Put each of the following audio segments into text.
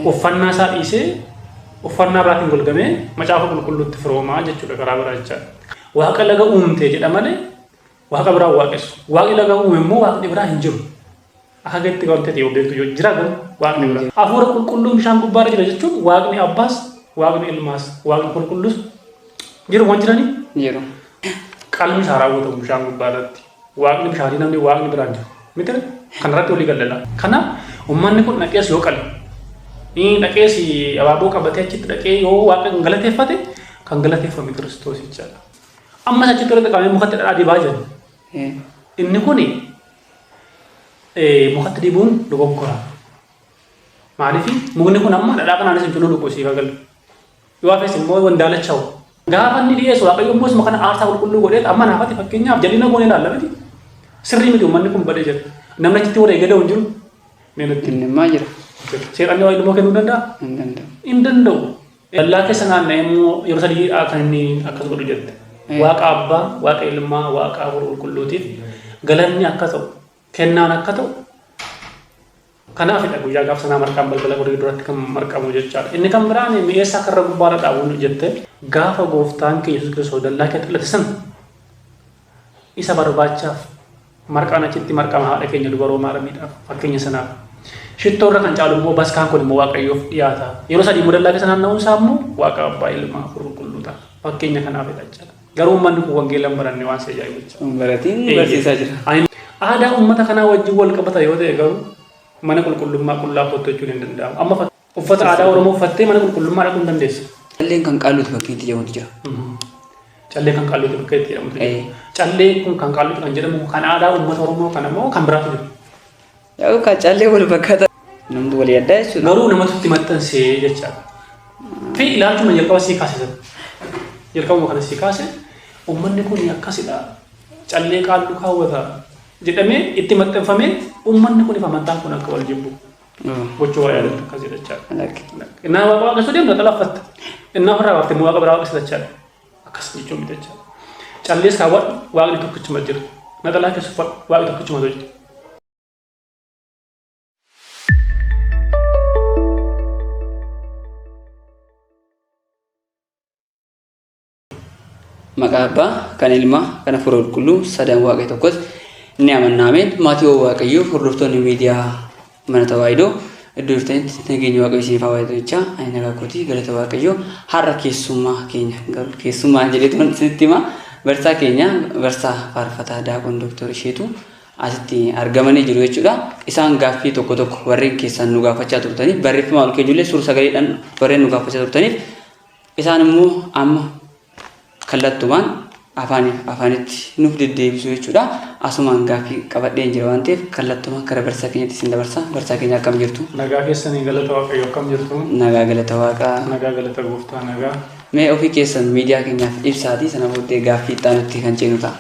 Uffannaa isaa dhiisee uffannaa biraatiin golgamee macaafa qulqulluutti firoomaa jechuudha karaa biraa jechaadha. Waaqa laga uumte jedha malee waaqa biraa hin waaqessu. Waaqni laga uume immoo waaqni biraa hin jiru. Akka gatti wanta ta'e beektu yoo jira garuu waaqni biraa. Hafuura qulqulluun bishaan gubbaarra jira jechuun waaqni abbaas, waaqni ilmaas, waaqni qulqulluus jiru waan jiranii Jiru. Qalmi isaa raawwatamu bishaan gubbaarratti. Waaqni bishaanii namni waaqni biraan jiru. Miti kanarratti walii gallala. Kanaaf uummanni kun dhaqees yoo qale, dhaqees abaaboo qabatee achitti dhaqee yoo waaqa hin galateeffate kan galateeffame Kiristoos jechaadha. Ammas achitti walitti qabamee mukatti dhadhaa dibaa jiru. Inni kun mukatti dibuun dogoggora. Maaliif mukni kun amma dhadhaa kanaanis hin cululuqu siif galu. Yoo hafes immoo wandaalachaa'u. Gaafa inni dhiyeessu Waaqayyo immoo isuma kana aarsaa qulqulluu godhee amma naafati fakkeenyaaf jal'ina goonee ilaalla miti. Sirrii miti uummanni kun badee jira. Namni achitti wareegee da'u hin jiru. Mee natti Inni immoo jira. Seexanni waa ilmoo kennuu danda'a? Hin danda'u. Hin danda'u. Dallaa keessa naanna'ee immoo yeroo sadii kan inni akkas godhu jette. Waaqa abbaa, waaqa ilmaa, waaqa hafuura qulqulluutiif galanni akka ta'u, kennaan akka ta'u Kanaafidha guyyaa gaaf sanaa marqaan balbala gorii duratti kan marqamu jechaadha. Inni kan biraan mi'eessaa karra gubbaarra dhaabuun jette gaafa gooftaan keenya Yesuus Kiristoos dallaa keetti dhalate sana isa barbaachaaf marqaan achitti marqama haadha keenya dubaroo maaramiidhaaf fakkeenya sanaaf. Shittoo irra kan caalu immoo baskaan kun immoo Waaqayyoof dhiyaata. Yeroo sadii immoo dallaa keessa naanna'uun isaa immoo Waaqa Abbaa Ilmaa Hafuura Qulqulluu ta'a. Fakkeenya kanaafidha jechaadha. Garuu uummanni kun wangeela hin baranne waan si ajaa'ibu jecha. Hin baratiin barsiisaa jira. Aadaa uummata kanaa wajjin wal qabata yoo ta'e garuu mana qulqullummaa qullaa kottu jechuun hin danda'amu. Amma uffata aadaa Oromoo uffattee mana qulqullummaa dhaquu hin dandeessa. Calleen kan qaalluuti bakki itti jedhamutu jira. Callee kan qaalluuti bakka itti jedhamutu jira. Callee kun kan qaalluuti kan jedhamu kan aadaa uummata Oromoo kan ammoo kan biraatu jira. Yaa'u kan callee wal fakkaata. Namni walii addaa jechuudha. Garuu namatu itti maxxansee jechaadha. Fi ilaalchuma jalqaba sii kaase sana. Jalqabuma kana sii kaase uummanni kun akkasidha. Callee qaalluu kaawwata jedhamee itti maxxanfamee uummanni kun amantaan kun akka wal jibbu gochuu waa yaadatu akkas jedha jechaadha. Innaa waaqa waaqessuu deemtu naxala uffatta. Innaa ofirraa baafte immoo waaqa biraa waaqessita jechaadha. Akkas jechuun miti jechaadha. Callees kaawwadhu waaqni tokkichuma jira. Naxalaa keessa uffadhu waaqni tokkichumatu jira. Maqaa Abbaa, kan Ilmaa, kan Hafuura Qulqulluu, sadan Waaqayyo tokkos ni amanna. Ameen. Maatiiwwan Waaqayyoo, hordoftoonni miidiyaa mana Tawaahidoo iddoo jirtanitti nageenyi Waaqayyo isiniif haa baay'atu jechaa ani nagaa kooti galata Waaqayyoo har'a keessummaa keenya garuu keessummaa jedheetu isinitti hima barsaa keenya barsaa faarfataa Daaqon Dooktor Isheetu asitti argamanii jiru jechuudha. Isaan gaaffii tokko tokko warreen keessaan nu gaafachaa turtaniif barreeffama ol keenyullee suur sagaleedhaan warreen nu gaafachaa turtaniif isaan immoo amma kallattumaan afaaniif afaanitti nuuf deddeebisu jechuudha. Asumaan gaaffii qabadheen jira waan ta'eef kallattumaan gara barsiisaa keenyatti isin dabarsa. Barsiisaa keenya akkam jirtu? Nagaa keessanii galata Waaqayyo akkam jirtu? Nagaa galata Waaqaa. Nagaa galata gooftaa nagaa. Mee ofii keessan miidiyaa keenyaaf ibsaatii sana booddee gaaffii itti aanutti kan ceenu ta'a.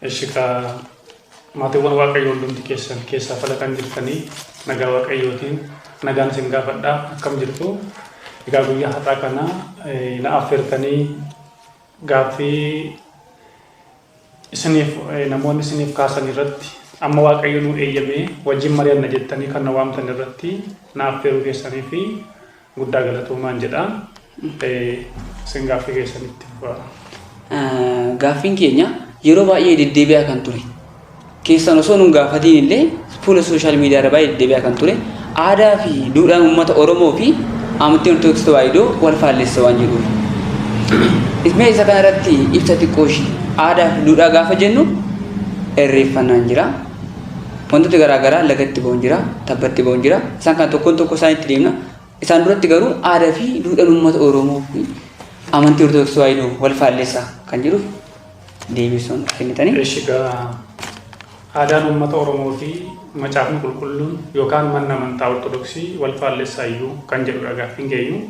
Eshi kaa maatiiwwan Waaqayyoo hundumti keessan keessaa fala kan jirtanii nagaa Waaqayyootiin nagaan isin gaafadha akkam jirtu egaa guyyaa har'aa kana na affeertanii gaaffii isiniif namoonni isiniif kaasan irratti amma Waaqayyo nu eeyyamee wajjin mari'anna jettanii kan na waamtan irratti na affeeruu keessanii fi Guddaa galatoomaan jedha. Isin gaaffii keessan itti fufaa. Gaaffiin keenya yeroo baay'ee deddeebi'aa kan ture. Keessan osoo nun gaafatiin illee fuula sooshaal miidiyaa irra baay'ee deddeebi'aa kan ture. Aadaa fi duudhaan uummata Oromoo fi amantiin Ortodoksii Tawaahidoo wal faallessa waan jedhuuf. Mee isa kana irratti ibsa xiqqoo ishii aadaa fi duudhaa gaafa jennu irreeffannaan jira. Wantooti garaa garaa lagatti ba'uun jira, tabbatti ba'uun jira. Isaan kana tokkoon tokko isaanii itti deemna. Isaan duratti garuu aadaa fi duudhaan uummata Oromoo fi amantii Ortodoksii Tawaahidoo wal faallessa kan jedhuuf deebii osoo nuuf kennitanii. Eshi egaa aadaan uummata Oromoo fi macaafni qulqulluun yookaan manni amantaa Ortodoksii wal faallessaa iyyuu kan jedhudha gaaffiin keeyyuu.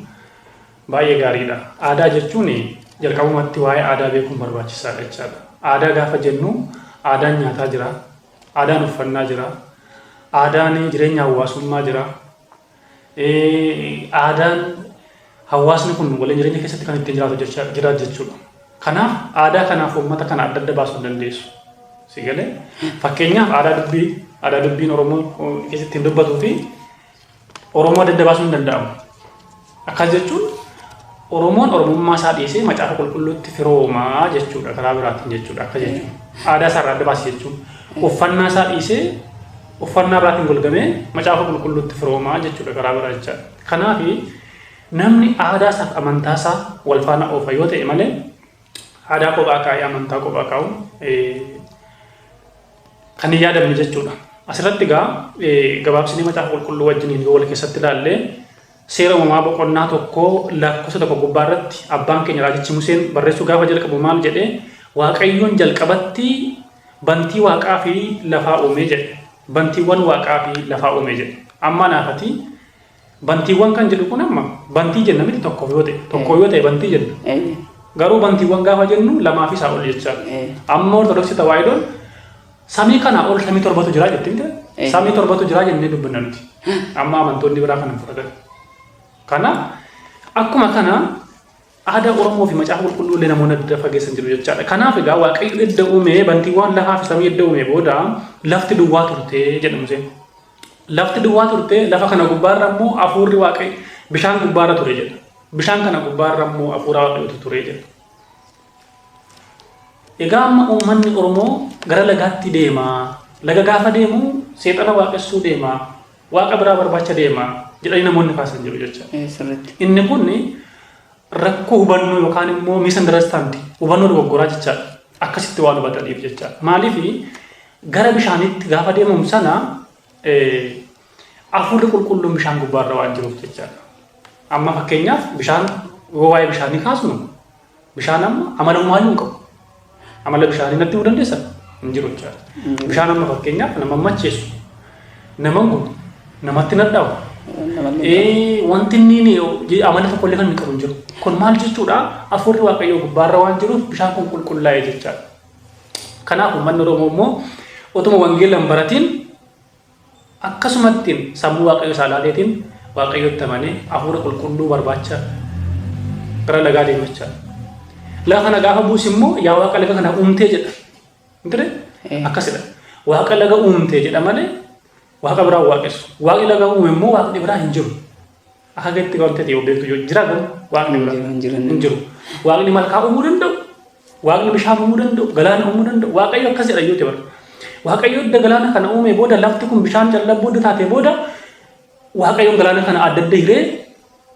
Baay'ee gaariidha. Aadaa jechuun jalqabumatti waa'ee aadaa beekuun barbaachisaadha jechaadha. Aadaa gaafa jennu aadaan nyaataa jira, aadaan uffannaa jira, aadaan jireenya hawaasummaa jira, aadaan hawaasni kun waliin jireenya keessatti kan ittiin jiraatu jira jechuudha. Kanaaf aadaa kanaaf uummata kana adda adda baasuu hin dandeessu. Si galee? Fakkeenyaaf aadaa dubbii aadaa dubbiin Oromoo keessatti ittiin dubbatuu fi Oromoo adda adda baasuun hin danda'amu. Akkas jechuun Oromoon Oromummaa isaa dhiisee macaafa qulqulluutti firoomaa jechuudha karaa biraatiin jechuudha akka jechuudha. Aadaa isaa irraa adda baase jechuun uffannaa isaa dhiisee uffannaa biraatiin golgamee macaafa qulqulluutti firoomaa jechuudha karaa biraa jechaadha. Kanaaf namni aadaa isaaf amantaa isaa wal faana oofa yoo ta'e malee aadaa kophaa kaa'ee amantaa kophaa kaa'u kan hin yaadamne jechuudha. Asirratti egaa gabaabsinee macaafa qulqulluu wajjiniin yoo wal keessatti ilaalle seera uumamaa boqonnaa 1 lakkoofsa 1 gubbaa irratti abbaan keenya raajichi Museen barreessuu gaafa jalqabu maal jedhee? Waaqayyoon jalqabatti bantii waaqaa fi lafaa uumee jedhe. Bantiiwwan waaqaa fi lafaa uumee jedhe. Amma naafati bantiiwwan kan jedhu kun amma bantii jenna miti? Tokko yoo ta'e, tokko yoo ta'e bantii jenna. Garuu bantiiwwan gaafa jennu lamaa fi isaa ol jechaadha. Amma Ortodoksii Tawaahidoon samii kanaa ol samii torbatu jira jetti miti? Samii torbatu jira jennee dubbanna nuti. Amma amantoonni biraa kana fudhatan. Kanaaf akkuma kana aadaa Oromoo fi macaafa qulqulluu illee namoonni adda fageessan jiru jechaadha. Kanaaf egaa Waaqayyo edda uumee bantiiwwan lafaa fi samii edda uumee booda lafti duwwaa turte jedha Museen. Lafti duwwaa turte, lafa kana gubbaarra immoo hafuurri Waaqayyo bishaan gubbaarra ture jedha. Bishaan kana gubbaarra immoo hafuura Waaqayyootu ture jedha. Egaa amma uummanni Oromoo gara lagaatti deema. Laga gaafa deemu seexana waaqessuu deema. Waaqa biraa barbaacha deema jedhanii namoonni kaasan jiru jecha. Sirriitti. Inni kun rakkoo hubannoo yookaan immoo misunderstand, hubannoo dogoggoraa jechaadha. Akkasitti waan hubataniif jechaadha. Maaliif gara bishaaniitti gaafa deemamu sana hafuurri qulqulluun bishaan gubbaarra waan jiruuf jechaadha. Amma fakkeenyaaf bishaan yoo waa'ee bishaanii kaasnu bishaan amma amala homaayyuu hin qabu. Amala bishaanii natti himuu dandeessan? Hin jiru jechaadha. Bishaan amma fakkeenyaaf nama macheessu, nama gubu, namatti nadhaa'u. Wanti inni amala tokkollee kan inni qabu hin jiru. Kun maal jechuudha? Hafuurri Waaqayyoo gubbaarra waan jiruuf bishaan kun qulqullaa'e jechaadha. Kanaaf uummanni Oromoo immoo otuma wangeela hin baratiin akkasumattiin sammuu Waaqayyoo isaa laateetiin Waaqayyotti amanee hafuura qulqulluu barbaacha gara lagaa deema jechaadha. Laga kana gaafa buusi immoo yaa Waaqa laga kana uumtee jedha. Miti akkasidha. Waaqa laga uumtee jedha malee Waaqa biraa waaqessu. Waaqni laga uume immoo waaqni biraa hin jiru. Akka gatti wanta ta'e beektu jira garuu waaqni biraa hin jiru. Waaqni malkaa uumuu danda'u. Waaqni bishaan uumuu danda'u. Galaana uumuu danda'u. Waaqayyo akkas jedha yoo ta'e bara. Waaqayyo edda galaana kana uume booda lafti kun bishaan callaa booda taate booda Waaqayyoon galaana kana adda adda hiree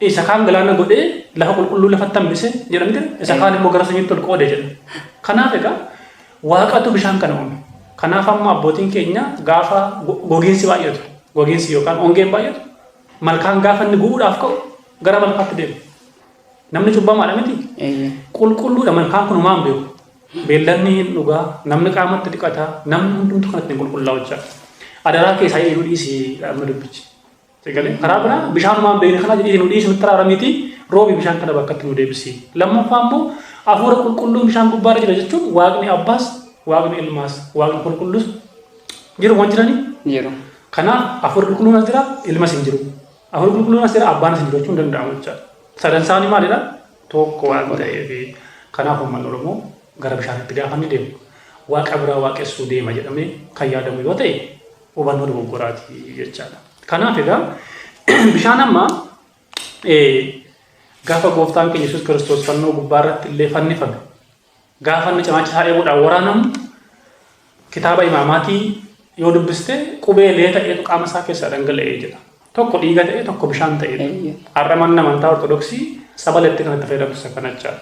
isa kaan galaana godhee lafa qulqulluu lafatti hambise jedhamte, isa kaan immoo gara samiitti ol qoode jedha. Kanaaf egaa Waaqatu bishaan kana uume. Kanaaf amma abbootiin keenya gaafa gogiinsi baay'atu, gogiinsi yookaan ongeen baay'atu, malkaan gaafa inni gu'uudhaaf ka'u gara malkaatti deemu. Namni cubbamaadha miti? Qulqulluudha malkaan kun homaa hin beeku. Beelladni hin dhugaa, namni qaamatti dhiqataa, namni hundumtu kan ittiin qulqullaa'u jechaadha. Adaraa keessaa jedhee nu dhiisi amma dubbichi. Sagalee karaa biraa bishaanumaan hin beekne kana jedhee nu dhiisi, nutti araaramiiti, roobi bishaan kana bakkatti nu deebisi. Lammaffaa immoo hafuura qulqulluun bishaan gubbaarra jira jechuun Waaqni abbaas, Waaqni ilmaas, Waaqni qulqulluus jiru waan jiranii. Jiru. Kanaaf hafuurri qulqulluun as jira, ilmas hin jiru. Hafuurri qulqulluun as jira, abbaan as hin jiru jechuun hin danda'amu jechaadha. Sadan isaanii maalidha? Tokko waan ta'eef. Kanaaf uummanni Oromoo gara bishaanitti gaafa inni deemu waaqa biraa waaqessuu deema jedhamee kan yaadamu yoo ta'e hubannoo dogoggoraati jechaadha. Kanaaf egaa bishaan amma gaafa gooftaan keenya Yesuus Kiristoos fannoo gubbaa irratti illee fannifame, gaafa inni cinaacha isaa eeguudhaan waraanamu, kitaaba imaamaatii yoo dubbiste qubee lee ta'eetu qaama isaa keessaa dhangala'ee jedha. Tokko dhiiga ta'e, tokko bishaan ta'edha. Har'a manni amantaa Ortodoksii sabaletti kan itti fayyadamtu isa kana jechaadha.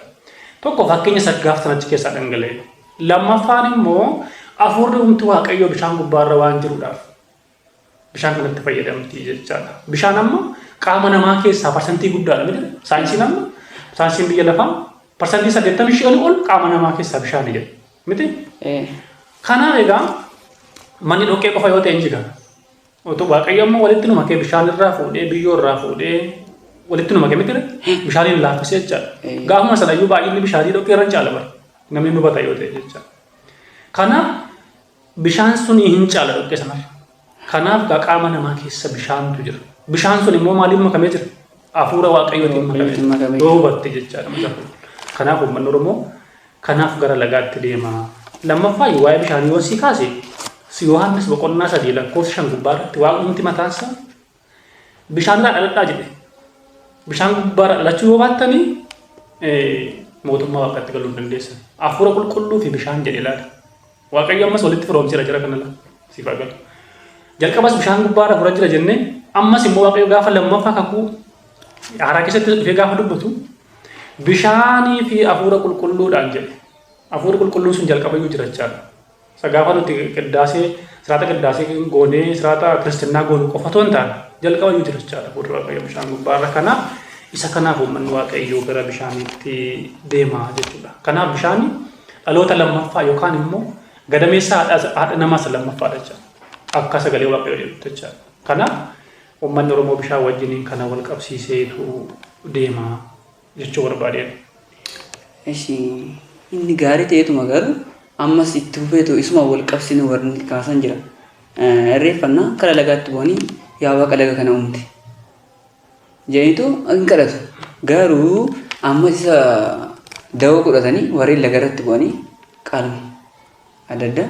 Tokko fakkeenya isa gaaf sanachi keessaa dhangala'e. Lammaffaan immoo hafuurri humti Waaqayyoo bishaan gubbaarra waan jiruudhaaf bishaan kanatti fayyadamti jechaadha. Bishaan amma qaama namaa keessaa parsantii guddaadha miti? Saayinsiin amma, saayinsiin biyya lafaa 85% ol qaama namaa keessaa bishaani jedha. Miti? Kanaaf egaa manni dhoqqee qofa yoo ta'e hin jiga. Otoo Waaqayyo amma walitti nu makee bishaan irraa fuudhee biyyoo irraa fuudhee walitti nu makee miti, bishaaniin laaffisee jechaadha. Gaafuma sanayyuu baay'inni bishaanii dhoqqee irra hin caala bara. Namni nu hubata yoo ta'e jechaadha. Kanaaf bishaan sun hin caala dhoqqee sanarra. Kanaaf gaa qaama namaa keessa bishaantu jira. Bishaan sun immoo maaliin makamee jira? Hafuura Waaqayyootiin makamee jira. Yoo hubatte jechaadha macaafa. Kanaaf uummanni Oromoo kanaaf gara lagaatti deema. Lammaffaa waa'ee bishaanii yoo sii kaase Yohaannis boqonnaa 3 lakkoofsa 5 gubbaa irratti Waaqnumti mataansaa Bishaan irraa dhaladhaa jedhe. Bishaan gubbaarraa dhalachuu yoo baattanii mootummaa Waaqaatti galuu hin dandeessan. Hafuura qulqulluu fi bishaan jedhe ilaali. Waaqayyo ammas walitti firoomseera jara kana lama. Siif haa galu. Jalqabas bishaan gubbaarra hafuura jira jennee ammas immoo Waaqayyo gaafa lammaffaa kakuu haaraa keessatti dhufee gaafa dubbatu bishaanii fi hafuura qulqulluudhaan jedhe. Hafuurri qulqulluun sun jalqabayyuu jira jechaadha. Isa gaafa nuti qiddaasee siraata qiddaasee goonee siraata kiristinnaa goonu qofa otoo hin taane jalqabayyuu jira jechaadha hafuurri Waaqayyo bishaan gubbaarra. Kanaaf isa kanaaf uummanni Waaqayyoo gara bishaaniitti deema jechuudha. Kanaaf bishaani dhaloota lammaffaa yookaan immoo gadameessa haadha namaa isa lammaffaadha jechaadha. Akka sagalee Waaqayyoo jedhutti jechaadha. Kanaaf uummanni Oromoo bishaan wajjiniin kana wal qabsiiseetu deema jechuu barbaadeen. Eshi inni gaarii ta'eetuma garuu ammas itti fufeetu isuma wal qabsiisanii warri kaasan jira. Irreeffannaa kara lagaatti bu'anii yaa waaqa laga kana uumte jedhaniitu hin kadhatu. Garuu ammas isa dawoo godhatanii warreen laga irratti bu'anii qalma adda addaa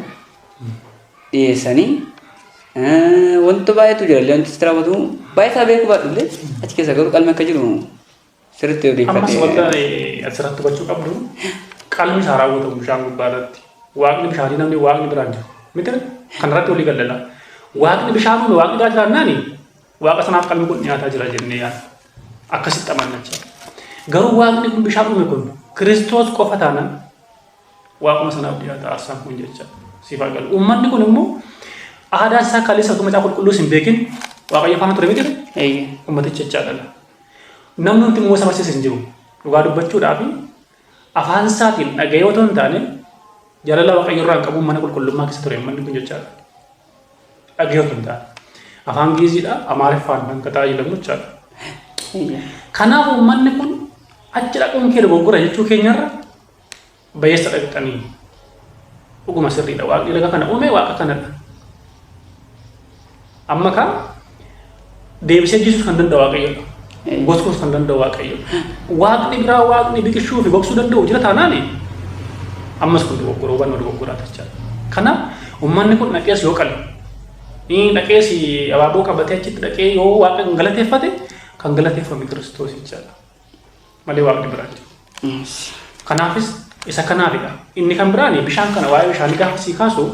dhiyeessanii wanta baay'eetu jira illee wanti sitti raawwatu baay'ee isaa beekuu baadhu illee achi keessa garuu qalmi akka jiru sirriitti Ammas odeeffadhe. wanta asirratti hubachuu qabdu qalmi isaa raawwatamu bishaan gubbaa irratti. Waaqni bishaanii namni waaqni biraan jiru. Miti kanarratti walii gallala. Waaqni bishaan uume waaqni biraa jiraannaani waaqa sanaaf qalmi kun dhiyaataa jira jennee yaadna. Akkasitti amanna jechuudha. Garuu waaqni kun bishaan uume kun Kiristoos qofa taanaan waaquma sanaaf dhiyaata aarsaan kun jecha siif haa galu. Uummanni kun immoo aadaa isaa kaleessa utuu macaafa qulqulluus hin beekin waaqayyo faana ture miti uummaticha jechaa dhala. Namni nuti immoo isa barsiise hin jiru. Dhugaa dubbachuudhaaf afaan isaatiin dhaga'ee otoo hin taane jaalala waaqayyo irraa hin qabuun mana qulqullummaa keessa ture uummanni kun jechaadha. Dhaga'ee otoo hin taane. Afaan Giiziidha Amaariffaan kan tajaajilamu jechaadha. Kanaaf uummanni kun achi dhaquun kee dogoggora jechuu keenyarra bayeessa dhaqxanii dhuguma sirriidha. Waaqni laga kana uume waaqa kanadha. Amma kaa deebisee jisuus kan danda'u waaqayyoodha. Goskuus kan danda'u waaqayyoodha. Waaqni biraa waaqni biqilchuu fi gogsuu danda'u jira taanaani ammas kun dogoggora hubannoo dogoggoraa jechaadha. Kanaaf uummanni kun dhaqees yoo qale dhaqees abaaboo qabatee achitti dhaqee yoo waaqa hin galateeffate kan galateeffame Kiristoos jechaadha. Malee waaqni biraa hin jiru. Kanaafis isa kanaafidha. Inni kan biraan bishaan kana waa'ee bishaanii gaafa sii kaasu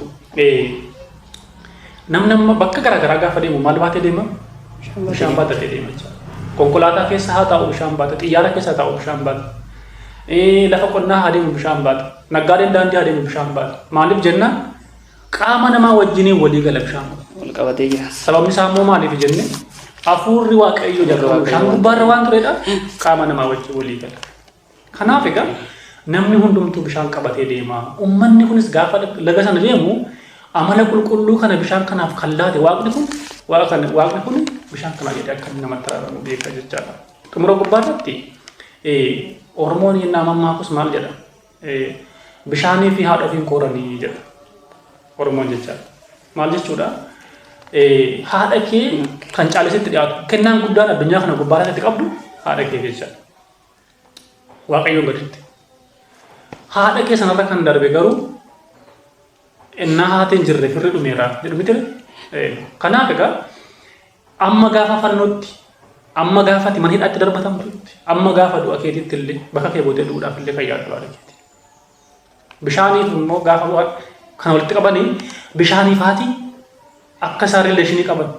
namni amma bakka garaagaraa gaafa deemu maal baatee deema? Bishaan baattatee deema jechuudha. Konkolaataa keessa haa taa'u bishaan baata, xiyyaara keessa haa taa'u bishaan baata, lafa qonnaa haa deemu bishaan baata, naggaadeen daandii haa deemu bishaan baata. Maaliif jennaan qaama namaa wajjiniin walii gala bishaan kun. Wal qabatee jira. Sababni isaa immoo maaliif jenne hafuurri Waaqayyoo jalqaba bishaan gubbaarra waan turedha qaama namaa wajjin walii gala. Kanaaf egaa namni hundumtuu bishaan qabatee deema. Uummanni kunis gaafa laga sana deemu amala qulqulluu kana bishaan kanaaf kan laate waaqni kun waaqa kana waaqni kun bishaan kana jedhee akka inni namatti araaramu beeka jechaadha. Xumura gubbaarratti Oromoon yennaa mammaakus maal jedha? Bishaanii fi haadha ofiin kooranii jedha. Oromoon jechaadha. Maal jechuudha? Haadha kee kan caalisitti dhiyaatu kennaan guddaan addunyaa kana gubbaa irratti qabdu haadha kee jechaadha. Waaqayyoon gaditti. Haadha kee sanarra kan darbe garuu ennaa haati hin jirre firri dhumeera jedhu miti. Kanaaf egaa amma gaafa fannootti amma gaafa ati mana hidhaatti darbatamtutti amma gaafa du'a keetitti illee bakka kee buutee du'uudhaaf illee kan yaaddu haadha keeti. Bishaaniif immoo gaafa kan walitti qabanii bishaaniif haati akka isaan rileeshinii qaban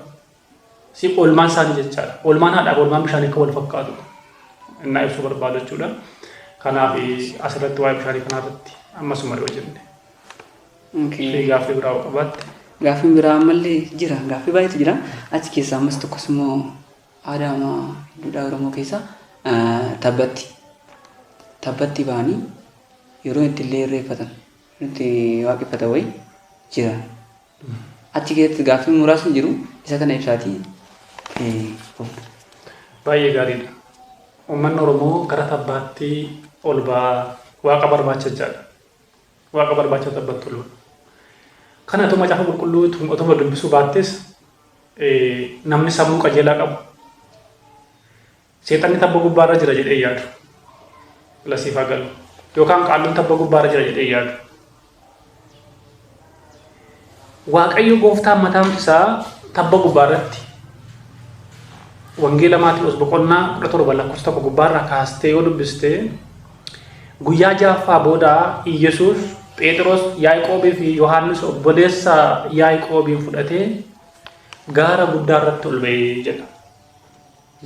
si oolmaan isaanii jechaadha. Oolmaan haadhaaf oolmaan bishaanii akka wal fakkaatu innaa ibsuu barbaadu jechuudha. Kanaaf asirratti waa'ee bishaanii kanarratti ammasuma yoo jenne. Fi gaaffii biraa yoo qabaatte. Gaaffiin biraa ammallee jira. Gaaffii baay'eetu jira. Achi keessaa ammas tokkos immoo aadaa duudhaa Oromoo keessa tabbatti tabbatti ba'anii yeroo itti illee irreeffatan itti waaqeffatan wayii jira. Achi keessatti gaaffiin muraasni jiru isa kana ibsaatii. Baay'ee gaariidha. Uummanni Oromoo gara tabbaatti ol ba'aa waaqa barbaacha jedha. Waaqa barbaacha tabbatti ol ba'a. Kana otoo macaafa qulqulluu otuma dubbisuu baattes namni sammuu qajeelaa qabu seexanni tabba gubbaarra jira jedhee yaadu. Lasiif haa galu. Yookaan qaalluun tabba gubbaarra jira jedhee yaadu. Waaqayyo gooftaan mataan isaa tabba gubbaarratti Wangeela Maatiyoos boqonnaa 17 lakkoofsa 1 gubbaarraa kaastee yoo dubbiste guyyaa ja'affaa booda Iyyasuus Phexros, Yaaqoobii fi Yohaannis obboleessa Yaaqoobiin fudhatee gaara guddaa irratti ol ba'ee jedha.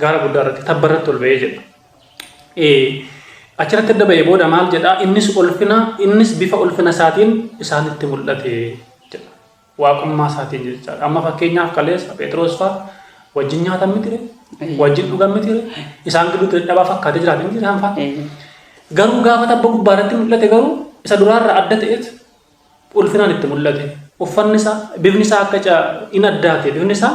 Gaara guddaa irratti tabba irratti ol ba'ee jedha. Achirratti erga ba'ee booda maal jedha? Innis ulfina innis bifa ulfina isaatiin isaanitti mul'ate jedha. Waaqummaa isaatiin jechaadha. Amma fakkeenyaaf kaleessa Phexros fa'aa wajjin nyaatan miti ree? Wajjin dhugan miti ree? Isaan gidduutti dadhabaa fakkaatee jiraate miti isaan fa'aa? Garuu gaafa tabba gubbaa irratti mul'ate garuu isa duraarra adda ta'eet ulfinaan itti mul'ate. Uffanni isaa bifni isaa akka in addaate bifni isaa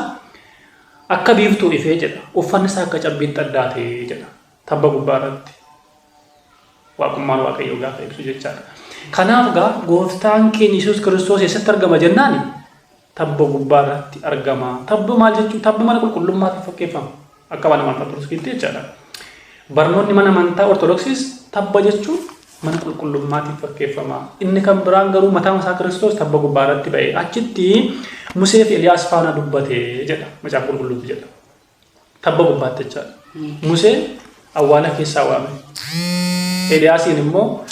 akka biiftuu ifee jedha. Uffanni isaa akka cabbiitti addaate jedha tabba gubbaa irratti. Waaqummaan Waaqayyoo gaafa ibsu jechaadha. Kanaaf gaa gooftaan keenya Yesuus Kiristoos eessatti argama jennaani tabba gubbaa irratti argama. Tabba maal jechuun tabba mana qulqullummaatti fakkeeffama. Akka mana amantaa Ortodoksiitti jechaadha. Barnoonni mana amantaa Ortodoksiis tabba jechuun mana qulqullummaatiif fakkeeffama. Inni kan biraan garuu mataan isaa Kiristoos tabba gubbaa irratti ba'e. Achitti Musee fi Eliyaas faana dubbate jedha. Macaafa qulqulluutu jedha. Tabba gubbaatti jechaadha. Musee awwaala keessaa waame. Eliyaasiin immoo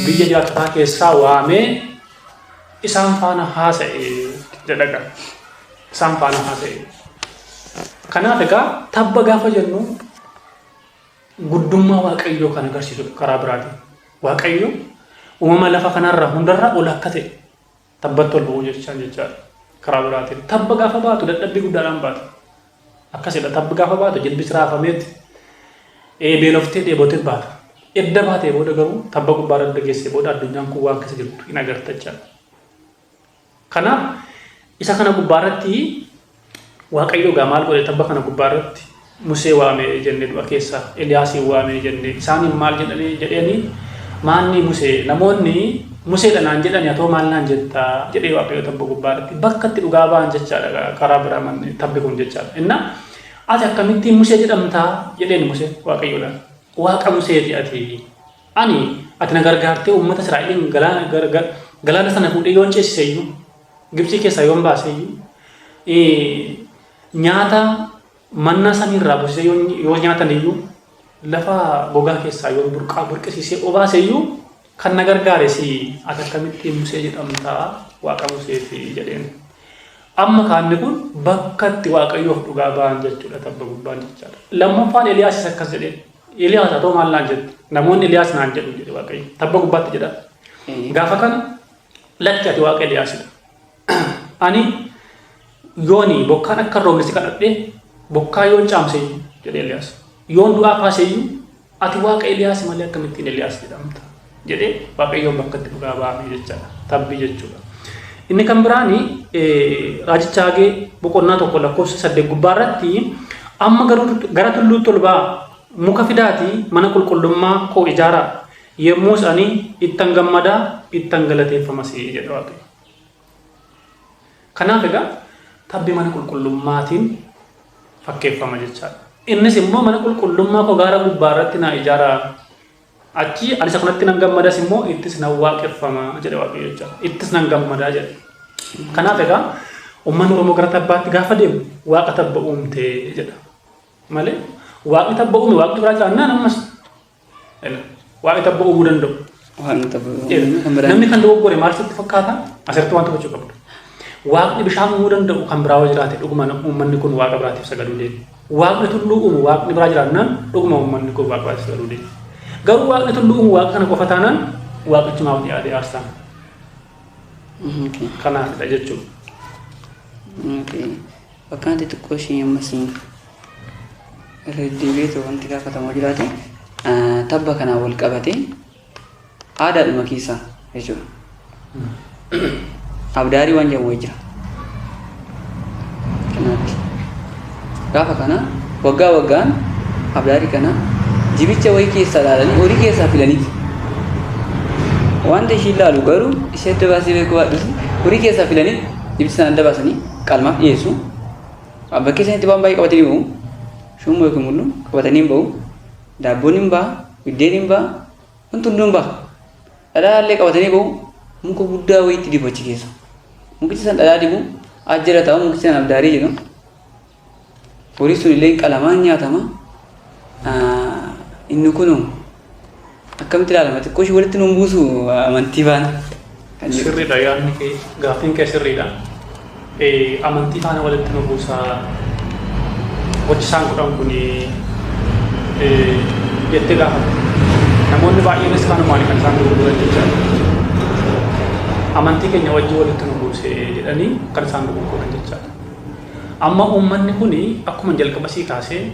biyya jiraattotaa keessaa waamee isaan faana haasa'e jedha egaa. Isaan faana haasa'e. Kanaaf egaa tabba gaafa jennu guddummaa Waaqayyoo kan agarsiisudha karaa biraatiin. Waaqayyo uumama lafa kanarra hundarra ol akka ta'e tabbatti ol ba'uu jechaan jechaadha. Karaa biraatiin tabba gaafa baatu dadhabbii guddaadhaan baata. Akkasidha tabbi gaafa baatu jilbis raafameet beeloftee dheebotee baata. Edda baatee booda garuu tabba gubbaa irra geessee booda addunyaan kun waan keessa jirtu hin agarta jechaadha. Kanaaf isa kana gubbaa irratti Waaqayyo egaa maal godhe tabba kana gubbaa irratti Musee waame jenne du'a keessaa Eliyaasiin waame jenne isaaniin maal jedhanii jedheeni maanni Musee namoonni Museedha naan jedhani atoo maal naan jetta jedhee Waaqayyo tabba gubbaa irratti bakka itti dhugaa ba'an jechaadha karaa biraa manni tabbi kun jechaadha. Inna ati akkamittiin Musee jedhamtaa jedheen Musee Waaqayyoodhaan Waaqa Museeti ati ani ati na gargaartee uummata Israa'eliin galaana sana fuudhee yoon ceesise iyyuu Gibxii keessaa yoon baase iyyuu nyaata mannaa samii irraa buusisee yoo nyaatan iyyuu lafa gogaa keessaa yoon burqaa burqisiisee obaase iyyuu kan na gargaare si ati akkamittiin Musee jedhamtaa Waaqa Museeti jedheen. Amma kaanni kun bakka itti Waaqayyoof dhugaa ba'an jechuudha tabba gubbaan jechaadha. Lammaffaan Eliyaasis akkas jedheen. Eliyaas haa ta'u maal naan jette? Namoonni Eliyaas naan jedhu jedhe Waaqayyo. Tabba gubbaatti jedha. Gaafa kana lakki ati Waaqa Eliyaasidha. Ani yooni bokkaan akka hin roobne si kadhadhee bokkaa yoon caamse iyyuu jedhe Eliyaas. Yoon du'aa kaase iyyuu ati Waaqa Eliyaas malee akkamittiin Eliyaas jedhamta jedhee Waaqayyoon bakka itti dhugaa ba'ame jechaadha. Tabbii jechuudha. Inni kan biraani raajicha Haagee boqonnaa 1 lakkoofsa 8 gubbaa irratti amma gara tulluutti ol ba'aa muka fidaatii mana qulqullummaa koo ijaaraa yommus ani ittan gammada ittan galateeffamas jedha Waaqayyo. Kanaaf egaa tabbi mana qulqullummaatiin fakkeeffama jechaadha. Innis immoo mana qulqullummaa koo gaara gubbaa irratti naa ijaaraa Achii ani isa kanatti nan gammadas immoo ittis nan waaqeffama jedhe Waaqayyo jechaadha. Ittis nan gammadaa jedhe. Kanaaf egaa uummanni Oromoo gara tabbaatti gaafa deemu waaqa tabba uumte jedha. Malee waaqni tabba uume waaqni biraa jiraannaan ammas waaqni tabba uumuu danda'u. Waaqni tabba uume kan biraa. Namni kan dogoggore maal sitti fakkaata? Asirratti waan to'achuu qabdu. Waaqni bishaan uumuu danda'u kan biraa yoo jiraate dhuguma uummanni kun waaqa biraatiif sagaduu deema. Waaqni tulluu uumu waaqni biraa jiraannaan dhuguma uummanni kun waaqa biraatiif sagaduu deema. Garuu waaqni tulluu uumu waaqa kana qofa taanaan waaqichumaaf dhiyaate aarsaan. Kanaafidha jechuudha. Bakka kanatti xiqqoo ishee ammas irra deddeebi'eetu wanti gaafatamu jiraate tabba kanaan wal qabatee aadaadhuma keessaa jechuudha. Abdaarii waan jedhamu wayii jira. Kanaatti gaafa kana waggaa waggaan abdaarii kana jibicha wayii keessaa ilaalanii horii keessaa filaniiti. Wanta ishiin ilaalu garuu ishee adda baasee beekuu baadhus horii keessaa filanii jibicha sana adda baasanii qalmaaf dhiyeessu. Bakkee sanitti waan baay'ee qabatanii bahu. Shummoo yookiin mul'u qabatanii hin bahu. Daabboon hin baha, biddeen hin baha, wanti hunduu hin baha. Dhadhaa illee qabatanii bahu muka guddaa wayiitti dibu achi keessa. Mukichi san dhadhaa dibu as jala taa'u mukichi san abdaarii jedhu. Horii sun illee qalamaan nyaatama. Inni kun akkamitti ilaalama? Xiqqoo ishee walitti nuun buusu amantii faana. Kan jedhu. Sirriidha yaadni kee gaaffiin kee sirriidha. Amantii faana walitti nu buusa gochi isaan godhan kun jettee gaafatte. Namoonni baay'eenis kanumaan kan isaan dogoggoran jechaadha. Amantii keenya wajjin walitti nu buuse jedhanii kan isaan dogoggoran jechaadha. Amma uummanni kun akkuma jalqaba sii kaasee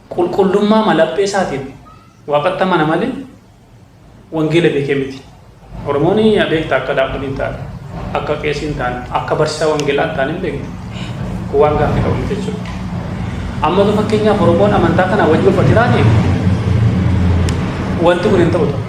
qulqullummaa malaphee isaatiin waaqatti amana malee wangeela beekee miti. Oromoon beekta akka daaqonii hin taane, akka qeesii hin taane, akka barsiisaa wangeelaa hin taane hin beekti. Kun waan gaaffii qabu miti jechuudha. Amma tu fakkeenyaaf Oromoon amantaa kana wajjin wal jiraate wanti kun hin ta'u ta'u.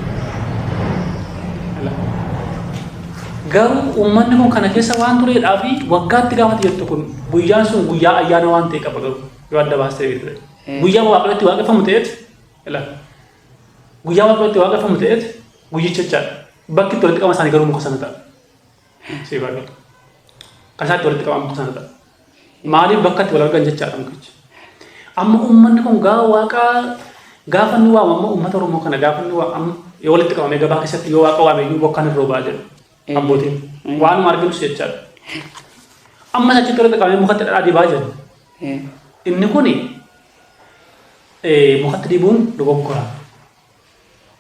Garuu uummanni kun kana keessa waan tureedhaa fi waggaatti gaafate jettu kun guyyaan sun guyyaa ayyaana waan ta'e qaba garuu yoo adda baastee beekte. Guyyaa waaqayyotti waaqeffamu ta'eet guyyaa waaqayyotti waaqeffamu ta'eet guyyicha jechaadha. Bakki itti walitti qabama isaanii garuu muka sana ta'a. Siif argatu. Kan isaan itti walitti qabaman muka sana ta'a. Maaliif bakka itti wal argan jechaadha mukichi. Amma uummanni kun gaafa waaqa gaafa inni waamu amma uummata Oromoo kana gaafa inni waamu yoo walitti qabamee gabaa keessatti yoo waaqa waame iyyuu bokkaan hin roobaa jedhu abbootiin. Waanuma arginus jechaadha. Amma achitti walitti qabamee mukatti dhadhaa dibaa jedhu. Inni kuni mukatti dibuun dogoggora.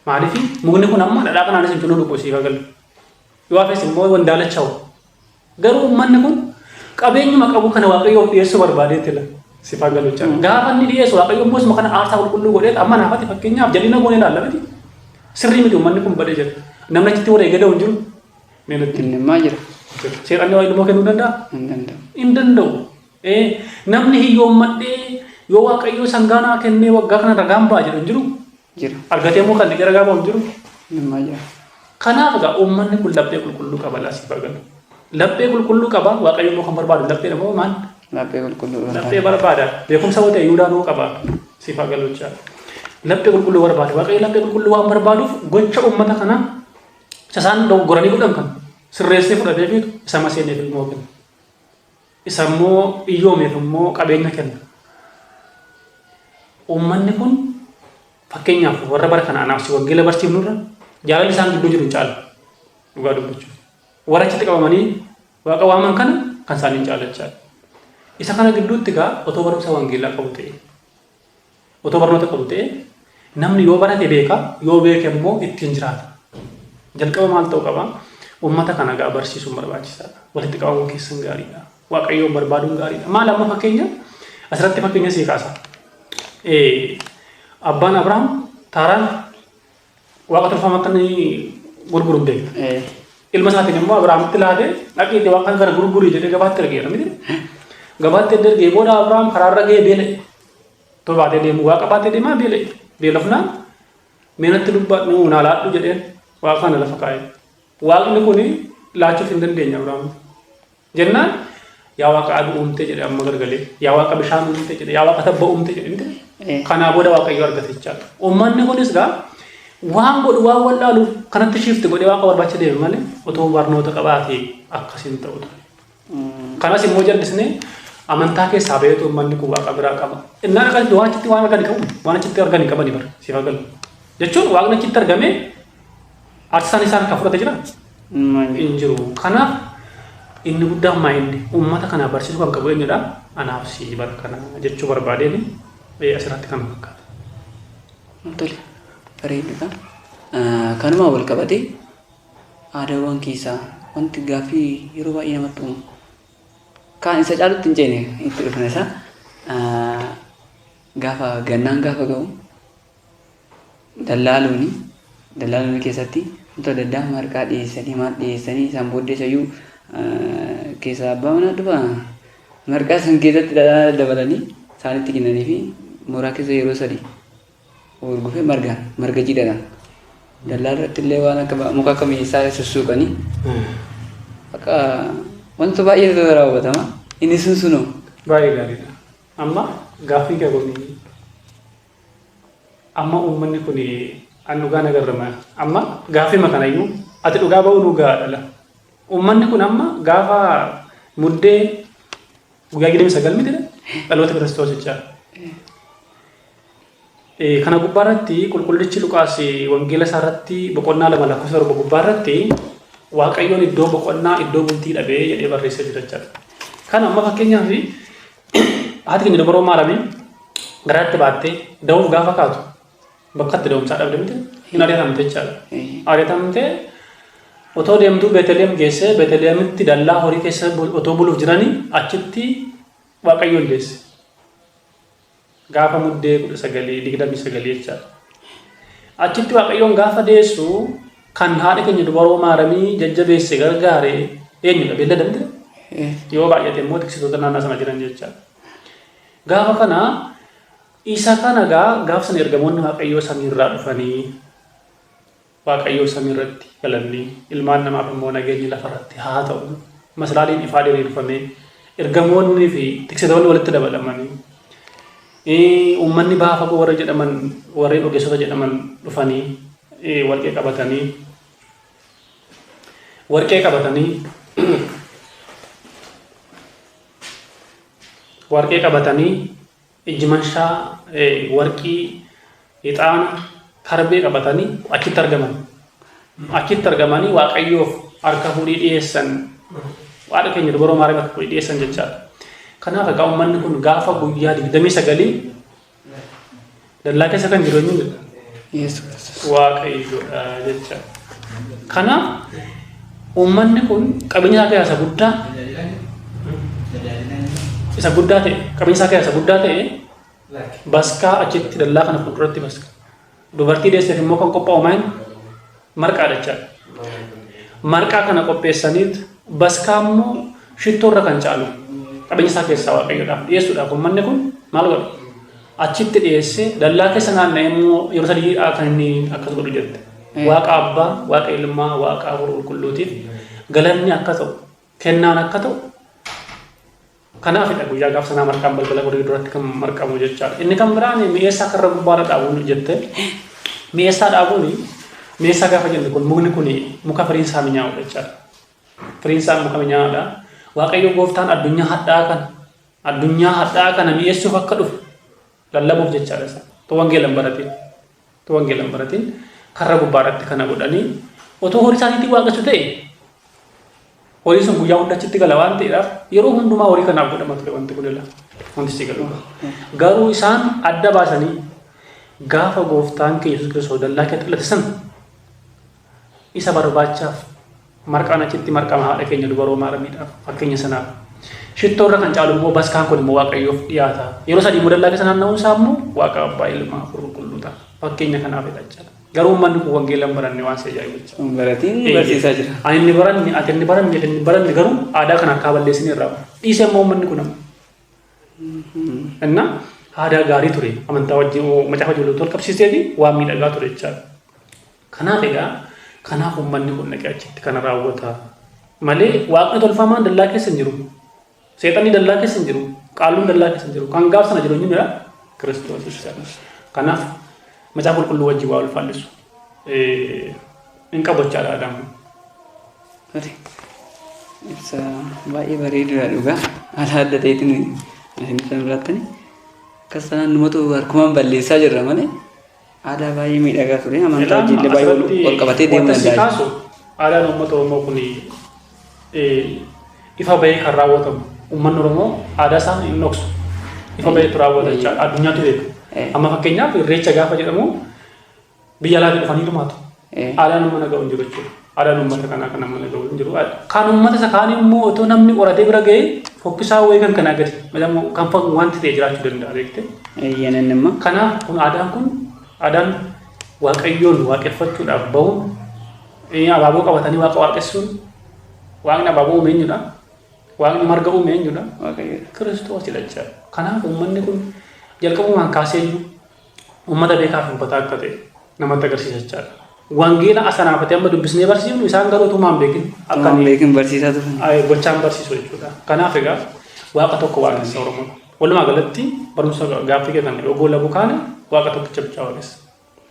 Maaliif mukni kun amma dhadhaa kanaanis hin cululuqu siif galu. Yoo hafes immoo wandaalachaa'u. Garuu uummanni kun qabeenyuma qabu kana waaqayyoof dhiyeessuu barbaadeetti la siif galu jechaadha. Gaafa inni dhiyeessu waaqayyo immoo isuma kana aarsaa qulqulluu godheet amma naafati fakkeenyaaf jal'ina goonee ilaalla miti. Sirrii miti uummanni kun badee jira. Namni achitti wareegee da'u hin jiru. Mee nutti. Inni immaa jira. Seexanni waa ilmoo kennuu danda'a? Hin danda'u. Hin danda'u. Namni hiyyoommadhee yoo waaqayyoo sangaa naa kennee waggaa kana ragaan ba'a jedhu hin jiru. Jira. Argatee immoo kan dhiqee ragaa ba'u hin jiru. Inni jira. Kanaaf egaa uummanni kun laphee qulqulluu qaba laasii bagalu. Laphee qulqulluu qaba waaqayyo immoo kan barbaadu laphee immoo maal? Laphee qulqulluu Laphee barbaada. Beekumsa yoo ta'e Yihudaa nuu qaba. Siif haa galu jechaadha. Laphee qulqulluu barbaada. Waaqayyo laphee qulqulluu waan barbaaduuf gocha uummata kanaa isa isaan dogoggoranii godhan kan sirreessee fudhatee fiitu isa maseeneef ilmoo kenna. Isa immoo hiyyoomeef immoo qabeenya kenna. Uummanni kun fakkeenyaaf warra bara kana anaaf si wangeela barsiifnurra jaalalli isaan gidduu jiru caala. Dhugaa dubbachuuf. Warra achitti qabamanii waaqa waaman kana kan isaaniin caala jechaadha. Isa kana gidduutti egaa otoo barumsa wangeelaa qabu ta'e otoo barnoota qabu ta'e namni yoo barate beeka yoo beeke immoo ittiin jiraata. Jalqaba maal ta'uu qaba? Uummata kana egaa barsiisuun barbaachisaadha. Walitti qabamuun keessan gaariidha. Waaqayyoon barbaaduun gaariidha. Maal amma fakkeenya asirratti fakkeenya sii kaasa. Abbaan Abrahaam Taaraan waaqa tolfamaa akka inni gurguru hin beekta. Ilma isaatiin immoo Abrahaamitti laatee dhaqiitii waaqa kana gurgurii jedhee gabaatti ergeera miti. Gabaatti erga ergee booda Abrahaam karaarra ga'ee beela'e. Too baatee deemu waaqa baatee deemaa beela'e. Beelofnaan mee natti dubbadhu naa laadhu jedheen waaqa kana lafa kaa'e. Waaqni kun laachuuf hin dandeenye Abrahaam. Jennaan yaa waaqa aduu uumte jedhe amma gargalee yaa waaqa bishaan uumte jedhe yaa waaqa tabba uumte jedhe miti. Kanaa booda waaqayyo argate jechaadha. Uummanni kunis gaa waan godhu waan wallaaluuf kanatti shiifti godhee waaqa barbaacha deeme malee otoo barnoota qabaatee akkasiin ta'u ture. Kanas immoo jallisnee amantaa keessaa baheetu uummanni kun waaqa biraa qaba. Innaan akkasitti waan achitti waan argan qabu waan achitti argan hin qabani bara siif galu. Jechuun waaqni achitti argamee aarsaan isaan kan fudhate jira hin jiru. Kanaaf inni guddaan maa inni uummata kana barsiisuu kan qabu eenyudha? Anaaf si bara kana jechuu barbaadeen asirratti kan fakkaata. Tole bareedudha. Kanumaa wal qabatee aadaawwan keessaa wanti gaaffii yeroo baay'ee namatti uumu. Kaan isa caalutti hin ceene itti dhufna isa. Gaafa gannaan gaafa ga'u dallaa loonii dallaa loonii keessatti wanta adda addaa marqaa dhiyeessanii maal dhiyeessanii isaan booddee isayyuu keessaa abbaa manaa dhufa marqaa san keessatti dhadhaa dabalanii isaanitti kennanii fi mooraa keessa yeroo sadi hurgufee margaan marga jiidhaadhaan dallaa irratti illee waan akka muka akka mi'eessaa sussuuqanii akka wanta baay'eetu raawwatama inni sun sunoo. Baay'ee gaariidha. Amma gaaffii kee kun amma uummanni kun an dhugaa nagarrama amma gaaffii kanayyuu ati dhugaa ba'uu nu gahaa dhala. Uummanni kun amma gaafa muddee guyyaa 29 miti. Dhaloota Kiristoos jechaadha. Kana gubbaarratti qulqullichi Luqaas wangeela isaarratti boqonnaa 2 lakkoofsa 7 gubbaarratti Waaqayyoon iddoo boqonnaa iddoo bultii dhabee jedhee barreessee jira jechaadha. Kana amma fakkeenyaaf haati keenya dubaroo Maaramii garaatti baattee da'uuf gaafa kaatu bakka itti da'umsaa dhabde miti hin ari'atamte jechaadha. Ari'atamtee otoo deemtuu Beeteliyeem geessee Beeteliyeemitti dallaa horii keessa otoo buluuf jiranii achitti Waaqayyoon deesse. Gaafa Muddee 19, 29 jechaadha. Achitti Waaqayyoon gaafa deessu kan haadha keenya dubaroo Maaramii jajjabeesse gargaare eenyudha? Beellada miti? Yoo baay'ate immoo tiksitoota naannoo sana jiran jechaadha. Gaafa kana isa kana gaa gaafa sana ergamoonni Waaqayyoo samiirraa dhufanii Waaqayyoo samiirratti galanni ilmaan namaaf immoo nageenyi lafarratti haa ta'u. Maslaaliin ifaa diriirfamee ergamoonni fi tiksitoonni walitti dabalamanii uummanni baha fagoo warra jedhaman warreen ogeessota jedhaman dhufanii warqee qabatanii warqee qabatanii warqee qabatanii ijji manshaa warqii ixaana karbee qabatanii achitti argaman. Achitti argamanii Waaqayyoof harka fuudhii dhiyeessan. Waaqa keenya dubaroo Maariyaam harka fuudhii dhiyeessan jechaadha. Kanaaf egaa uummanni kun gaafa guyyaa 29 dallaa keessa kan jiru eenyudha? Yesuus Kiristoos. Waaqayyoodha jechaadha. Kanaaf uummanni kun qabeenya isaa keessaa isa guddaa isa guddaa ta'e qabeenya isaa keessaa isa guddaa ta'e Baskaa achitti dallaa kana fuulduratti baska. Dubartii deesseef immoo kan qophaa'u maal? Marqaadha jechaadha. Marqaa kana qopheessaniit baskaa immoo shittoo irra kan caalu qabeenya isaa keessaa waaqayyoodhaaf dhiyeessuudhaaf uummanni kun maal godha? Achitti dhiyeessee dallaa keessa naanna'ee immoo yeroo sadii kan inni akkas godhu jette. Waaqa abbaa, waaqa ilmaa, waaqa hafuura qulqulluutiif galanni akka ta'u, kennaan akka ta'u Kanaafidha guyyaa gaaf sanaa marqaan balbala gorii duratti kan marqamu jechaadha. Inni kan biraan mi'eessaa karra gubbaarra dhaabuun jette. Mi'eessaa dhaabuun mi'eessaa gaafa jennu kun mukni kun muka firiin isaa minyaa'udha jechaadha. Firiin isaa muka minyaa'udha. Waaqayyo gooftaan addunyaa hadhaa'aa kana addunyaa hadhaa'aa kana mi'eessuuf akka dhufe lallabuuf jechaadha isa. Utuu wangeela hin baratin. Utuu wangeela hin baratin karra gubbaarratti kana godhanii otoo horii isaaniitiin waaqessu ta'e Horiin sun guyyaa hunda achitti gala waan ta'eedhaaf yeroo hundumaa horii kanaaf godhama ture wanti kun ila. Wanti si galu. Garuu isaan adda baasanii gaafa gooftaan keenya Yesuus Kiristoos dallaa keessatti dhalate sana isa barbaachaaf marqaan achitti marqama haadha keenya dubaroo maaramiidhaaf fakkeenya sanaaf. Shittoo irra kan caalu immoo baskaan kun immoo Waaqayyoof dhiyaata. Yeroo sadii immoo dallaa keessa naanna'uun isaa immoo Waaqa Abbaa Ilmaa Hafuura Qulqulluu ta'a. Fakkeenya kanaaf jechaadha. Garuu uummanni kun wangeela hin baranne waan si ajaa'ibu jecha. Hin baratiin barsiisaa jira. Ani inni baranne, ati inni baranne, ati inni baranne garuu aadaa kana harkaa balleessine irraa dhiisee immoo uummanni kun amma. Inna aadaa gaarii ture amantaa wajjin macaafa wajjin wal qabsiiseeti waan miidhagaa ture jechaadha. Kanaaf egaa kanaaf uummanni kun dhaqee achitti kana raawwata malee waaqni tolfamaan dallaa keessa hin jiru. Seexanni dallaa keessa hin jiru. Qaalluun dallaa keessa hin jiru. Kan gaaf sana jiru eenyudha? Kiristoos jechaadha. Kanaaf macaafa qulqulluu wajjin waa wal faallisu hin qabu jechaadha aadaan kun. Tole. Ibsa baay'ee bareeduudha dhugaa. Haala adda ta'eetiin isin ibsa nu laattani. Akkas taanaan numatu harkumaan balleessaa jirra malee aadaa baay'ee miidhagaa ture. Amantaa wajjin illee baay'ee wal qabatee deemuu Wanta si danda'a. kaasu aadaan uummata Oromoo kun ifa bahee kan raawwatamu. Uummanni Oromoo aadaa isaa hin dhoksu. Ifa baheetu raawwata jechaadha. Addunyaatu beeka. Amma fakkeenyaaf irreecha gaafa jedhamu biyya alaatii dhufanii hirmaatu. Aadaan uummata ga'u hin jiru jechuudha. Aadaan uummata kanaa kan nama ga'u hin jiru. Kan uummata isa kaanii immoo otoo namni qoratee bira ga'ee fokkisaa wayii kan kanaa gadi kan wanti ta'e jiraachuu danda'a beekte. Eeyyeen inni immoo. Kanaaf kun aadaan kun aadaan waaqayyoon waaqeffachuudhaaf bahuun abaaboo qabatanii waaqa waaqessuun waaqni abaaboo uume eenyudha? Waaqni marga uume eenyudha? Waaqayyoodha. Kiristoosidha jechaadha. Kanaaf uummanni kun jalqabumaan kaasee iyyuu uummata beekaa fi hubataa akka ta'e namatti agarsiisa jechaadha. Wangeela asanaafatee amma dubbisnee barsiifnu isaan garuu utumaan beekin akka Waan beekin barsiisaa turan. Gochaan barsiisu jechuudha. Kanaaf egaa waaqa tokko waaqessa Oromoon. Walumaa galatti barumsa gaaffii kee kana yoo goolabu kaane waaqa tokkicha bichaa waaqessa.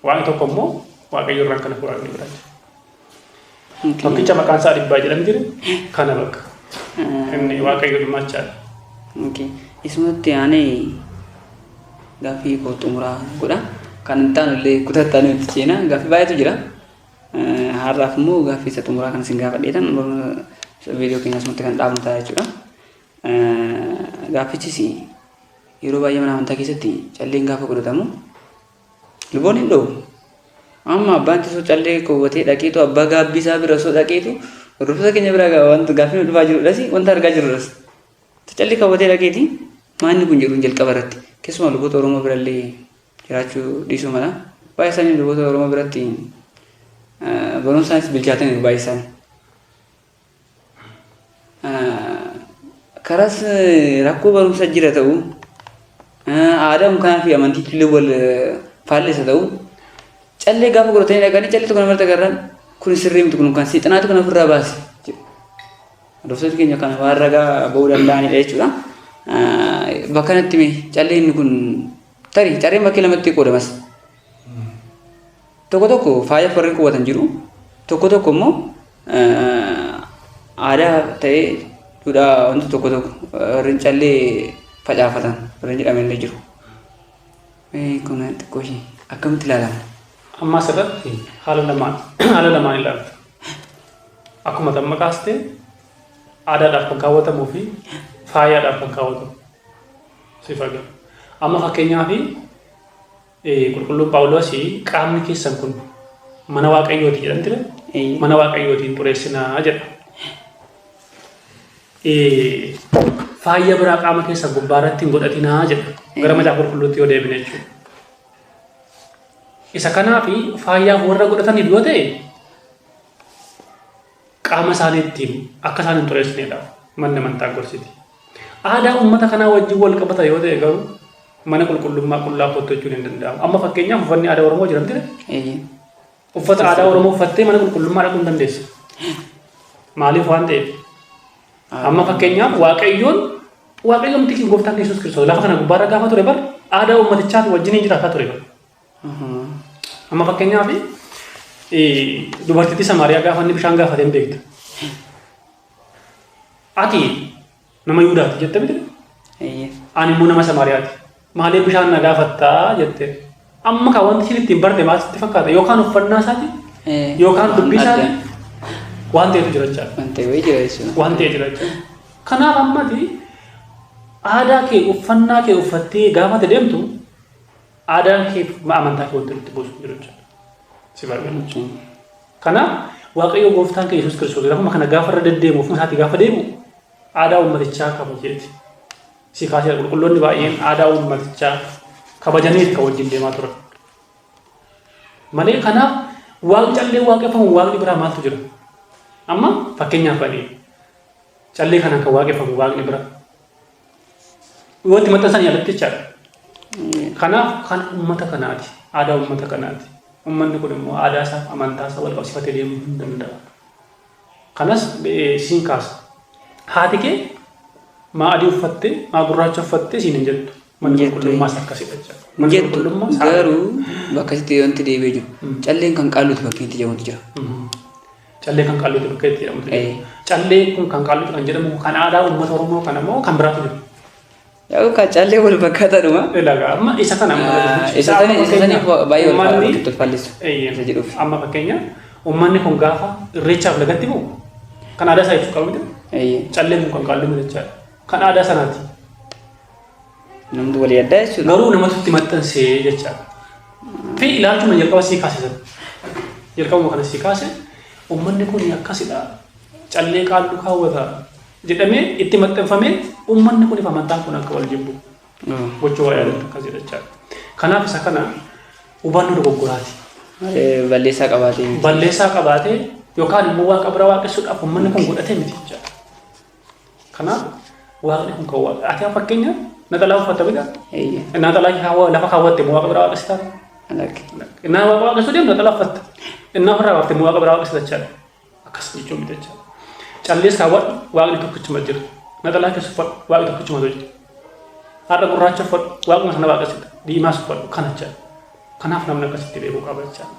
Waaqni tokko immoo waaqayyo irraan kana waaqni biraa jira. Tokkicha maqaan isaa dhibbaa jedhan jire kana bakka. Inni waaqayyo dhimmachaadha. Okay. Isumatti aanee gaaffii koo xumuraa godha. Kan hin taanu illee kutattaa nuti ceena. Gaaffii baay'eetu jira. Har'aaf immoo gaaffii isa xumuraa kan isin gaafadheetan viidiyoo keenya asumatti kan dhaabnu ta'a jechuudha. Gaaffichis yeroo baay'ee mana amantaa keessatti calleen gaafa godhatamu luboonni hin dhoowwu. Amma abbaan tisuu callee kaawwatee dhaqeetu abbaa gaabbii isaa bira osoo dhaqeetu hordoftoota keenya biraa wanta gaaffii nu dhufaa jirudhas wanta argaa jirrudhas. Callee kaawwatee dhaqeeti maanni kun jedhuun jalqaba irratti keessumaa luboota Oromoo birallee jiraachuu dhiisuu mala. Baay'ee isaanii luboota Oromoo biratti barumsaanis bilchaataniiru baay'ee isaanii. Karas rakkoo barumsa jira ta'u aadaa kanaa fi amantii illee wal faallisa ta'u callee gaafa godhatanii dhaqanii callee tokko namarratti agarraan kun sirrii miti kun kan seexanaatu kan ofirraa baase jedhu. Hordoftoonni keenya kana waan ragaa ba'uu danda'anidha jechuudha. Bakka kanatti mee calleen kun tarii carreen bakkee lamatti qoodamas. Tokko tokko faaya warreen qubatan jiru. Tokko tokko immoo aadaa ta'ee duudhaa wanti tokko tokko warreen callee facaafatan warreen jedhaman illee jiru. Kun xiqqoo ishee akkamitti ilaalama? Amma asirratti haala lamaan haala lamaan ilaalta. Akkuma tamma kaaste aadaadhaaf kan kaawwatamuu fi faayaadhaaf kan kaawwatamu. Si faga. Amma fakkeenyaaf qulqulluun Phaawulos qaamni keessan kun mana Waaqayyooti jedhan ture. Mana Waaqayyootiin xureessinaa jedha. Faaya biraa qaama keessan gubbaa irratti hin godhatinaa jedha. Gara macaafa qulqulluutti yoo deebine jechuudha. Isa kanaaf faayaa warra godhataniif yoo ta'e qaama isaanii ittiin akka isaan hin xureessinedha manni amantaa gorsiti. Aadaa uummata kanaa wajjin wal qabata yoo ta'e garuu mana qulqullummaa qullaa kottu jechuun hin danda'amu. Amma fakkeenyaaf uffanni aadaa Oromoo jira miti? Uffata aadaa Oromoo uffattee mana qulqullummaa dhaquu hin dandeessu. Maaliif waan ta'eef? Amma fakkeenyaaf Waaqayyoon Waaqayyoon miti gooftaan Yesuus Kiristoos lafa kana gubbaarra gaafa ture bar aadaa ummatichaati wajjin hin jiraataa ture bar. Amma fakkeenyaaf dubartittii Samaariyaa gaafa inni bishaan gaafate hin beekta. Ati nama Yihudaati jette miti? Ani immoo nama Samaariyaati. Maaliif bishaan na gaafattaa jette? Amma kan wanti isheen ittiin barte maal sitti fakkaata? Yookaan uffannaa isaati yookaan dubbii isaati waan ta'etu jira jechaadha. Waan ta'e wayii jira jechuudha. Waan ta'e jira jechaadha. Kanaaf ammati aadaa kee uffannaa kee uffattee gaafa ati deemtu aadaan kee amantaa kee wanti nutti buusu jiru jechaadha. Si barbaada. Kanaaf Waaqayyo gooftaan kee Yesuus Kiristoos lafuma kana gaafa irra deddeemu ofuma isaatii gaafa deemu aadaa uummatichaa kabajeeti. Si kaasee qulqulloonni baay'een aadaa uummatichaa kabajaniiti kan wajjin deemaa turan. Malee kanaaf waaqni callee waaqeffamu waaqni biraa maaltu jira? Amma fakkeenyaaf ani callee kanaan kan waaqeffamu waaqni biraa. Wanti maxxansan alatti jechaadha. Kanaaf kan uummata kanaati. Aadaa uummata kanaati. Uummanni kun immoo aadaa isaa amantaa isaa wal qabsiifatee deemuu hin danda'a. Kanas siin kaasa. Haati kee maa adii uffattee maa gurraacha uffattee siin hin jettu. Manni Jettu. qulqullummaas akkasidha jechaadha. Manni Jettu qulqullummaa garuu bakka sitti wanti deebi'ee jiru. Calleen kan qaalluuti bakki itti jedhamutu jira. Callee kan qaalluuti bakka itti jedhamutu jira. Callee kun kan qaalluuti kan jedhamu kan aadaa uummata Oromoo kan ammoo kan biraatu jira. Yaa kan callee wal fakkaataadhuma. Ilaga amma isa kana amma Isa sani isa sani baay'ee wal wal fallisu. Isa jedhuuf. Amma fakkeenya uummanni kun gaafa irreechaaf lagatti bu'u kan aadaa isaa ibsu qabu miti. Calleen kun kan qaalluu miti jechaadha. Kan aadaa sanaati. Namni walii addaa jechuudha. Garuu namatu itti maxxansee jechaadha. Fi ilaalchuma jalqaba sii kaase sana. Jalqabuma kana sii kaase uummanni kun akkasidha. Callee qaalluu kaawwata jedhamee itti maxxanfamee uummanni kun amantaan kun akka wal jibbu gochuu waa yaadatu akkas jedha jechaadha. Kanaaf isa kana hubannoo dogoggoraati. Balleessaa qabaatee. Balleessaa qabaatee yookaan immoo waaqa bira waaqessuudhaaf uummanni kun godhatee miti jechaadha. Kanaaf waaqni kun kan waaqa. Ati fakkeenya naxalaa uffatta bita. Naxalaa lafa kaawwatte immoo waaqa bira waaqessitaa. Innaa waaqa waaqessuu deemtu naxalaa uffatta. Innaa ofirraa baafte immoo waaqa bira waaqessita jechaadha. Akkas jechuun miti jechaadha. Callees kaawwadhu waaqni tokkichuma jira. Naxalaa keessa uffadhu waaqni tokkichuma jira. Har'a gurraacha uffadhu waaquma sana waaqessita. Diimaas uffadhu kana jechaadha. Kanaaf namni akkasitti beekuu qaba jechaadha.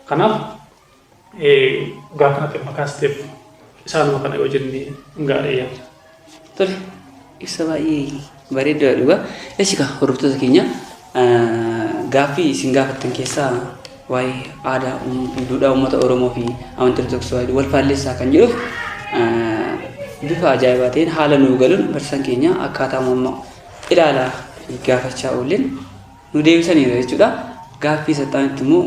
Kanaaf gaafa kana ximma kaasteef isaanuma kana yoo jenne gaarii yaada. Tole. Ibsa baay'ee bareedaadha dhugaa. Eshi kaa hordoftoota keenya gaaffii isin gaafattan keessaa waa'ee aadaa duudhaa uummata Oromoo fi amantii Ortodoksii Tawaahidoo wal faalleessaa kan jedhuuf bifa ajaa'ibaa ta'een haala nuu galuun barsiisaan keenya akkaataa amma ilaalaa fi gaafachaa oolleen nu deebisaniira jechuudha. Gaaffii saxxaanitti immoo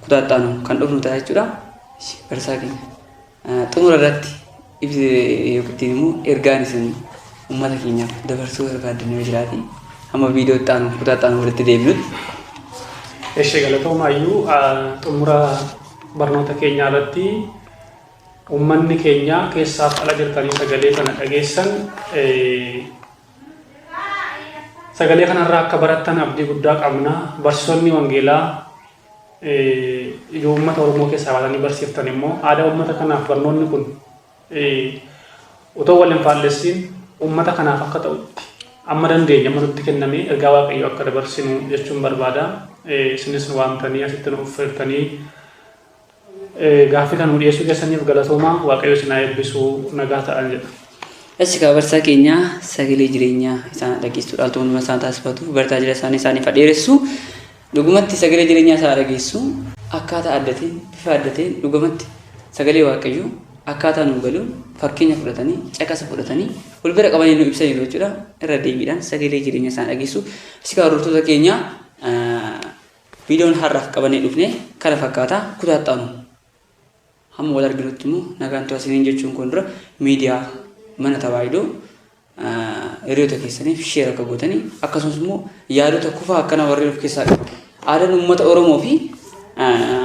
kutaa itti aanu kan dhufnu ta'a jechuudha. Barsiisaa keenya xumura irratti yookiin immoo ergaan isin uummata keenyaaf dabarsuu barbaaddan yoo jiraate hamma viidiyoo itti aanu kutaa itti aanu walitti deebinutti. Eshi galatoomaa xumura barnoota keenyaa irratti uummanni keenya keessaaf ala jirtanii sagalee kana dhageessan sagalee kanarraa akka barattan abdii guddaa qabna. Barsiisonni wangeelaa ijoo uummata Oromoo keessaa baatanii barsiiftan immoo aadaa uummata kanaaf barnoonni kun otoo wal hin faallessiin uummata kanaaf akka ta'utti amma dandeenya amma nutti kenname ergaa Waaqayyoo akka dabarsinu jechuun barbaada. Isinis nu waamtanii asitti nu uffeertanii gaaffii kan nu dhiyeessuu keessaniif galatoomaa Waaqayyo isin haa eebbisu nagaa ta'an jedha. Eshi kaa barsiisaa keenya sagalee jireenyaa isaan dhageessu dhaaltuu hundumaa isaan taasifatu bara tajaajila isaanii isaaniif haa dheeressu. Dhugumatti sagalee jireenyaa isaa dhageessu akkaataa adda ta'een bifa adda ta'een dhugumatti sagalee Waaqayyoo akkaataa nuu galuun fakkeenya fudhatanii caqasa fudhatanii wal bira qabanii nu ibsaniiru jechuudha. Irra deebiidhaan sagalee jireenya isaan dhageessu. Eshi kaa hordoftoota keenya viidiyoon har'aaf qabannee dhufne kana fakkaata kutaa itti aanu. Hamma wal arginutti immoo nagaan tura isiniin jechuun kun dura miidiyaa mana tawaahidoo hiriyoota keessaniif share akka gootanii akkasumas immoo yaadota kufaa akkana warreen of keessaa qabu. Aadaan uummata Oromoo fi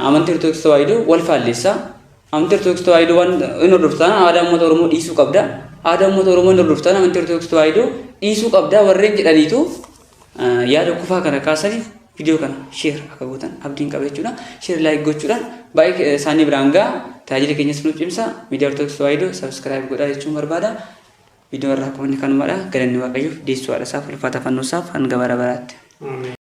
amantii Ortodoksii Tawaahidoo wal faalleessa. Amantii Ortodoksii Tawaahidoo waan hin hordoftan aadaa uummata Oromoo dhiisuu qabda. Aadaa uummata Oromoo hin hordoftan amantii Ortodoksii Tawaahidoo dhiisuu qabda warreen jedhaniitu yaada kufaa kana kaasaniif viidiyoo kana share akka gootan abdiin qaba jechuudha. Share like gochuudhaan baay'ee isaanii biraan ga'a. Tajaajila keenyas nuuf cimsa. Miidiyaa Ortodoksii Tawaahidoo subscribe godhaa jechuun barbaada. Viidiyoo irraa qabanne kanumadha. Galanni Waaqayyoof deessuu haadha isaaf ulfaata fannoo isaaf hanga bara baraatti. Ameen.